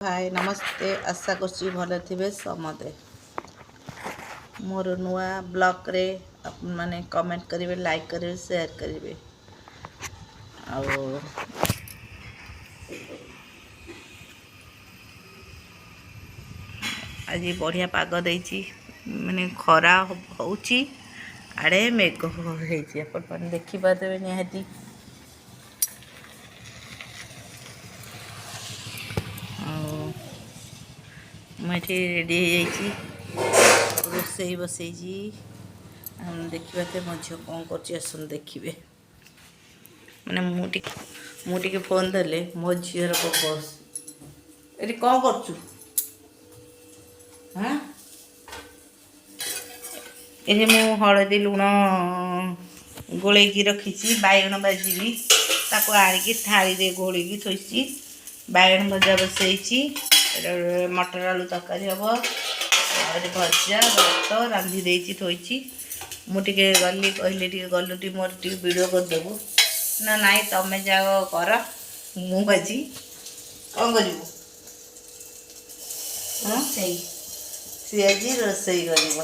ହାଏ, ନମସ୍ତେ। ଆଶା କରୁଛି ଭଲ ଥିବେ ସମସ୍ତେ। ମୋର ନୂଆ ବ୍ଲଗ୍ରେ ଆପଣମାନେ କମେଣ୍ଟ କରିବେ, ଲାଇକ୍ କରିବେ, ସେୟାର କରିବେ। ଆଉ ଆଜି ବଢ଼ିଆ ପାଗ ଦେଇଛି, ମାନେ ଖରା ହେଉଛି, ଆଡ଼େ ମେଘ ହେଇଛି। ଆପଣମାନେ ଦେଖିପାରୁଥିବେ ନିହାତି। ଆଉ ମୁଁ ଏଠି ରେଡ଼ି ହେଇଯାଇଛି, ରୋଷେଇ ବସେଇଛି। ଦେଖିବା ମୋ ଝିଅ କ'ଣ କରୁଛି, ଆସନ୍ତୁ ଦେଖିବେ। ମାନେ ମୁଁ ଟିକେ ଫୋନ୍ ଧରିଲେ ମୋ ଝିଅର କ'ଣ, ଏଠି କ'ଣ କରୁଛୁ? ହଁ, ଏଠି ମୁଁ ହଳଦୀ ଲୁଣ ଗୋଳେଇକି ରଖିଛି, ବାଇଗଣ ଭାଜିବି। ତାକୁ ଆଣିକି ଥାଳିରେ ଗୋଳେଇକି ଥୋଇଛି। ବାଇଗଣ ଭଜା ବସେଇଛି, ମଟର ଆଳୁ ତରକାରୀ ହେବ, ଆଉ ଏଠି ଭଜା, ଭାତ ରାନ୍ଧି ଦେଇଛି, ଥୋଇଛି। ମୁଁ ଟିକେ ଗଲି, କହିଲି ଟିକେ ଗଲୁ ଟିକେ ମୋର ଟିକେ ଭିଡ଼ିଓ କରିଦେବୁ। ନା ନାଇଁ, ତମେ ଯାଅ କର, ମୁଁ ଆଜି କ'ଣ କରିବୁ? ରୋଷେଇ। ସିଏ ଆଜି ରୋଷେଇ କରିବ।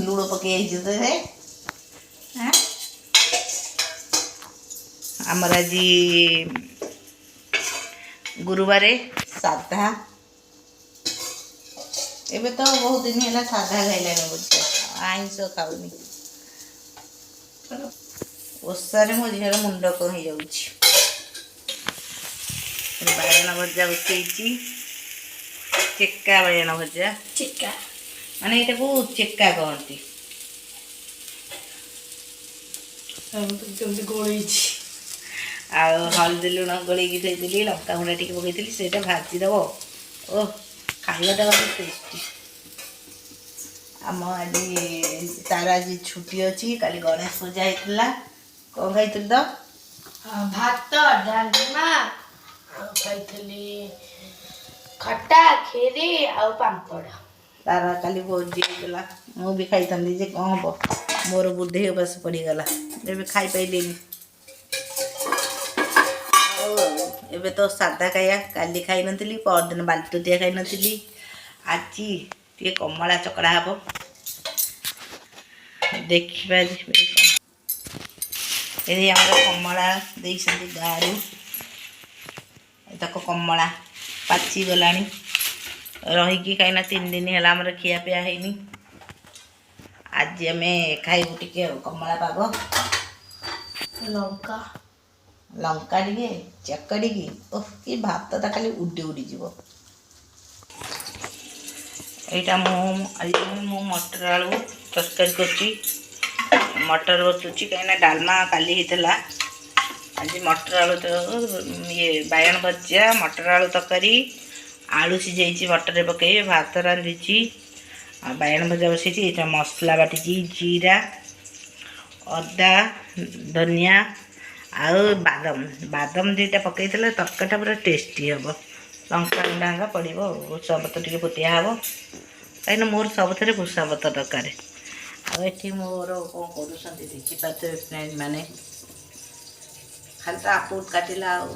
ଲୁଣ ପକେଇ ହେଇଛି ତ। ଆମର ଆଜି ଗୁରୁବାରେ, ସାଧା। ଏବେ ତ ବହୁତ ଦିନ ହେଲା ସାଧା ଖାଇଲାଣି ବୁଝ, ଆଇଁଷ ଖାଉନି। ଓଷାରେ ମୋ ଝିଅର ମୁଣ୍ଡ କ'ଣ ହେଇଯାଉଛି। ବାଇଗଣ ଭଜା ବସେଇଛି, ଚେକା ବାଇଗଣ ଭଜା। ଚେକା। ମାନେ ଏଇଟାକୁ ଚେକା କହନ୍ତି। ଯେମିତି ଗୋଳେଇଛି। ଆଉ ହଳଦୀ ଲୁଣ ଗୋଳେଇକି ଥୋଇଥିଲି, ଲଙ୍କା ଗୁଣ୍ଡ ଟିକେ ପକେଇଥିଲି, ସେଇଟା ଭାଜିଦେବ। ଓ ଖାଇବାଟା ଭାରି ଟେଷ୍ଟି। ଆମ ଆଜି ତାର ଆଜି ଛୁଟି ଅଛି। କାଲି ଗଣେଶ ପୂଜା ହେଇଥିଲା। କ'ଣ ଖାଇଥିଲୁ ତ? ଭାତ, ଡାଲମା, ଆଉ ଖାଇଥିଲି ଖଟା, ଖିରି ଆଉ ପାମ୍ପଡ଼। ତାର କାଲି ଭୋଜି ହେଇଥିଲା। ମୁଁ ବି ଖାଇଥାନ୍ତି ଯେ, କ'ଣ ହେବ, ମୋର ବୁଦ୍ଧି ଉପାସ ପଡ଼ିଗଲା, ଏବେ ଖାଇପାରିଲିନି। ଆଉ ଏବେ ତ ସାଧା ଖାଇବା। କାଲି ଖାଇନଥିଲି, ପରଦିନ ବାଲିତୁତିଆ ଖାଇନଥିଲି। ଆଜି ଟିକେ କମଳା ଚକଡ଼ା ହେବ, ଦେଖିବା। ଏଠି ଆମର କମଳା ଦେଇଛନ୍ତି ଗାଁରୁ। ଏତକ କମଳା ପାଚିଗଲାଣି ରହିକି, କାହିଁକିନା 3 ଦିନ ହେଲା ଆମର ଖିଆପିଆ ହେଇନି। ଆଜି ଆମେ ଖାଇବୁ ଟିକେ ଆଉ କମଳା ପାଗ। ଲଙ୍କା। ଲଙ୍କା ଟିକେ ଚକଡ଼ିକି, ଓଃ, କି ଭାତଟା ଖାଲି ଉଡ଼ି ଉଡ଼ି ଯିବ। ଏଇଟା ମୁଁ ଆଜି ମୁଁ ମଟର ଆଳୁ ତରକାରୀ କରୁଛି। ମଟର ବତୁଛି, କାହିଁକିନା ଡାଲମା କାଲି ହେଇଥିଲା। ଆଜି ମଟର ଆଳୁ ଇଏ ବାଇଗଣ ଭଜା, ମଟର ଆଳୁ ତରକାରୀ, ଆଳୁ ସିଝେଇଛି ମଟରରେ ପକେଇ, ଭାତ ରାନ୍ଧିଛି ଆଉ ବାଇଗଣ ଭଜା ବସେଇଛି। ଏଇଟା ମସଲା ବାଟିଛି, ଜିରା, ଅଦା, ଧନିଆ ଆଉ ବାଦାମ। ବାଦାମ ଦୁଇଟା ପକେଇଥିଲେ ତରକାରୀଟା ପୁରା ଟେଷ୍ଟି ହେବ। ଲଙ୍କା ଗୁଣ୍ଡ ହଙ୍କା ପଡ଼ିବ ଆଉ ଭୃଷଙ୍ଗ ପତ୍ର ଟିକେ ଫୁଟିଆ ହେବ, କାହିଁକିନା ମୋର ସବୁଥିରେ ଭୃଷଙ୍ଗ ପତ୍ର ଦରକାର। ଆଉ ଏଠି ମୋର କ'ଣ କରୁଛନ୍ତି ଦେଖିପାରୁଥିବେ ଫ୍ରେଣ୍ଡ ମାନେ। ଖାଲି ତ ଆକୁ କାଟିଲା ଆଉ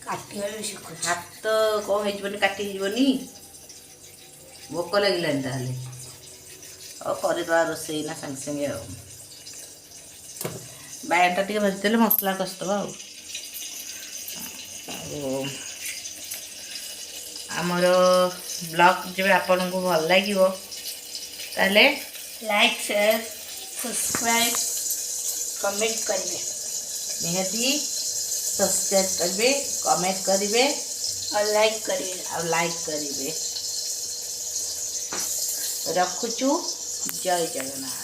କାଟିବା ବି ଶିଖୁଛି। ହାତ କ'ଣ ହେଇଯିବନି, କାଟି ହେଇଯିବନି? ଭୋକ ଲାଗିଲାଣି ତାହେଲେ। ଆଉ କରିଦେବା ରୋଷେଇ ନା ସାଙ୍ଗେ ସାଙ୍ଗେ। ଆଉ ବାଇଗଣଟା ଟିକେ ଭାଜିଦେଲେ ମସଲା କଷିଦେବା। ଆଉ ଆମର ବ୍ଲଗ୍ ଯେବେ ଆପଣଙ୍କୁ ଭଲ ଲାଗିବ, ତାହେଲେ ଲାଇକ୍, ସେୟାର, ସବସ୍କ୍ରାଇବ୍, କମେଣ୍ଟ କରିବେ। ନିହାତି ସବସ୍କ୍ରାଇବ୍ କରିବେ, କମେଣ୍ଟ କରିବେ। ଆଉ ଲାଇକ୍ କରିବେ। ଆଉ ଲାଇକ୍ କରିବେ। ରଖୁଛୁ, ଜୟ ଜଗନ୍ନାଥ।